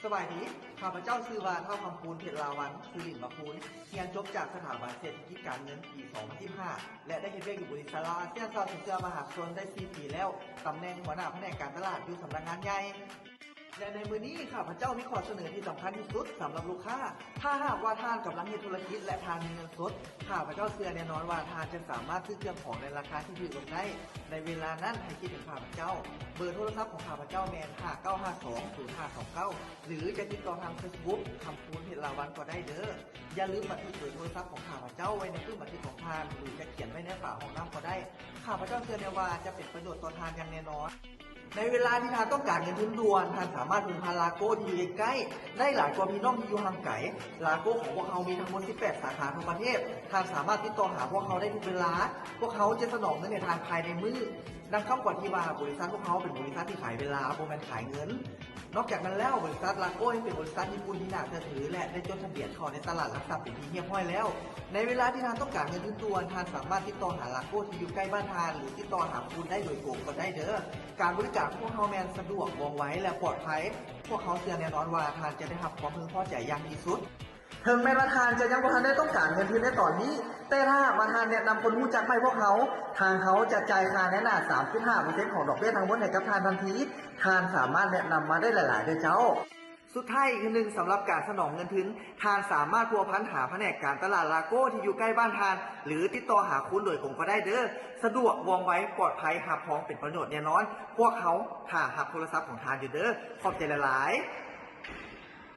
ສະບາຍດີ, ຂ້າພະເຈົ້າຊື່ວ່າ ທ້າວ ຄຳພູນ ເພັດລາວັນ ຊື່ຫຼິ້ນວ່າພູນ, ຮຽນຈົບຈາກສະຖາບັນເສດຖະກິດການເງິນປີສອງພັນສິບຫ້າ ແລະ ໄດ້ເຮັດວຽກຢູ່ບໍລິສັດລາວອາຊຽນຊາວສິນເຊື່ອມະຫາຊົນໄດ້ສີ່ປີແລ້ວ, ຕຳແໜ່ງຫົວໜ້າພະແນກການຕະຫຼາດຢູ່ສຳນັກງານໃຫຍ່. ແລະ ໃນມື້ນີ້ ຂ້າພະເຈົ້າມີຂໍ້ສະເໜີທີ່ສຳຄັນທີ່ສຸດສຳລັບລູກຄ້າ. ຖ້າຫາກວ່າທ່ານກຳລັງເຮັດທຸລະກິດ ແລະ ທ່ານມີເງິນສົດ, ຂ້າພະເຈົ້າເຊື່ອແນ່ນອນວ່າທ່ານຈະສາມາດຊື້ເຄື່ອງຂອງໃນລາຄາທີ່ຖືກລົງໄດ້. ໃນເວລານັ້ນໃຫ້ຄິດເຖິງຂ້າພະເຈົ້າ. ເບີໂທລະສັບຂອງຂ້າພະເຈົ້າແມ່ນ ຫ້າເກົ້າຫ້າສອງ ສູນຫ້າສອງເກົ້າ ຫຼື ຈະຕິດຕໍ່ທາງເຟສບຸກ ຄຳພູນ ເພັດລາວັນ ກໍໄດ້ເດີ້. ຢ່າລືມບັນທຶກເບີໂທລະສັບຂອງຂ້າພະເຈົ້າໄວ້ໃນປຶ້ມບັນທຶກຂອງທ່ານ ຫຼື ຈະຂຽນໄວ້ໃນຝາຫ້ອງນ້ຳກໍໄດ້. ຂ້າພະເຈົ້າເຊື່ອແນ່ວ່າຈະເປັນປະໂຫຍດຕໍ່ທ່ານຢ່າງແນ່ນອນ. ໃນເວລາທີ່ທ່ານຕ້ອງການເງິນທຶນດ່ວນ, ທ່ານສາມາດເພິ່ງພາລາໂກ້ທີ່ຢູ່ໃກ້ໆໄດ້ຫຼາຍກວ່າພີ່ນ້ອງທີ່ຢູ່ຫ່າງໄກ. ລາໂກ້ຂອງພວກເຮົາມີທັງໝົດສິບແປດສາຂາທົ່ວປະເທດ. ທ່ານສາມາດຕິດຕໍ່ຫາພວກເຮົາໄດ້ທຸກເວລາ. ພວກເຮົາຈະສະໜອງເງິນໃຫ້ທ່ານພາຍໃນມື້. ດັ່ງຄຳຂວັນທີ່ວ່າ, ບໍລິສັດພວກເຮົາເປັນບໍລິສັດທີ່ຂາຍເວລາ, ບໍ່ແມ່ນຂາຍເງິນ. ນອກຈາກນັ້ນແລ້ວ, ບໍລິສັດລາໂກ້ຍັງເປັນບໍລິສັດຍີ່ປຸ່ນທີ່ໜ້າເຊື່ອຖື ແລະ ໄດ້ຈົດທະບຽນເຂົ້າໃນຕະຫຼາດຫຼັກຊັບເປັນທີ່ຮຽບຮ້ອຍແລ້ວ. ໃນເວລາທີ່ທ່ານຕ້ອງການເງິນທຶນດ່ວນ, ທ່ານສາມາດຕິດຕໍ່ຫາລາໂກ້ທີ່ຢູ່ໃກ້ບ້ານທ່ານ ຫຼື ຕິດຕໍ່ຫາຄູນໄດ້ໂດຍກົງກໍໄດ້ເດີ້. ການບໍລິການຂອງພວກເຮົາແມ່ນສະດວກ, ວ່ອງໄວ ແລະ ປອດໄພ. ພວກເຮົາເຊື່ອແນ່ນອນວ່າທ່ານຈະໄດ້ຮັບຄວາມເພິ່ງພໍໃຈຢ່າງທີ່ສຸດ. ເຖິງແມ່ນວ່າທ່ານຈະຍັງບໍ່ທັນໄດ້ຕ້ອງການເງິນທຶນໃນຕອນນີ້, ແຕ່ຖ້າຫາກວ່າທ່ານແນະນຳຄົນຮູ້ຈັກມາໃຫ້ພວກເຮົາ, ທາງເຮົາຈະຈ່າຍຄ່າແນະໜ້າສາມຈຸດຫ້າເປີເຊັນຂອງດອກເບ້ຍທັງໝົດໃຫ້ກັບທ່ານທັນທີ. ທ່ານສາມາດແນະນຳມາໄດ້ຫຼາຍໆເດີ້ເຈົ້າ. ສຸດທ້າຍອີກເທື່ອໜຶ່ງ, ສຳລັບການສະໜອງເງິນທຶນ, ທ່ານສາມາດພົວພັນຫາພະແນກການຕະຫຼາດລາໂກ້ທີ່ຢູ່ໃກ້ບ້ານທ່ານ ຫຼື ຕິດຕໍ່ຫາຄູນໂດຍກົງກໍໄດ້ເດີ້. ສະດວກ, ວ່ອງໄວ, ປອດໄພ, ຮັບຮອງເປັນປະໂຫຍດແນ່ນອນ. ພວກເຮົາຖ້າຮັບໂທລະສັບຂອງທ່ານຢູ່ເດີ້. ຂອບໃຈຫຼາຍໆ.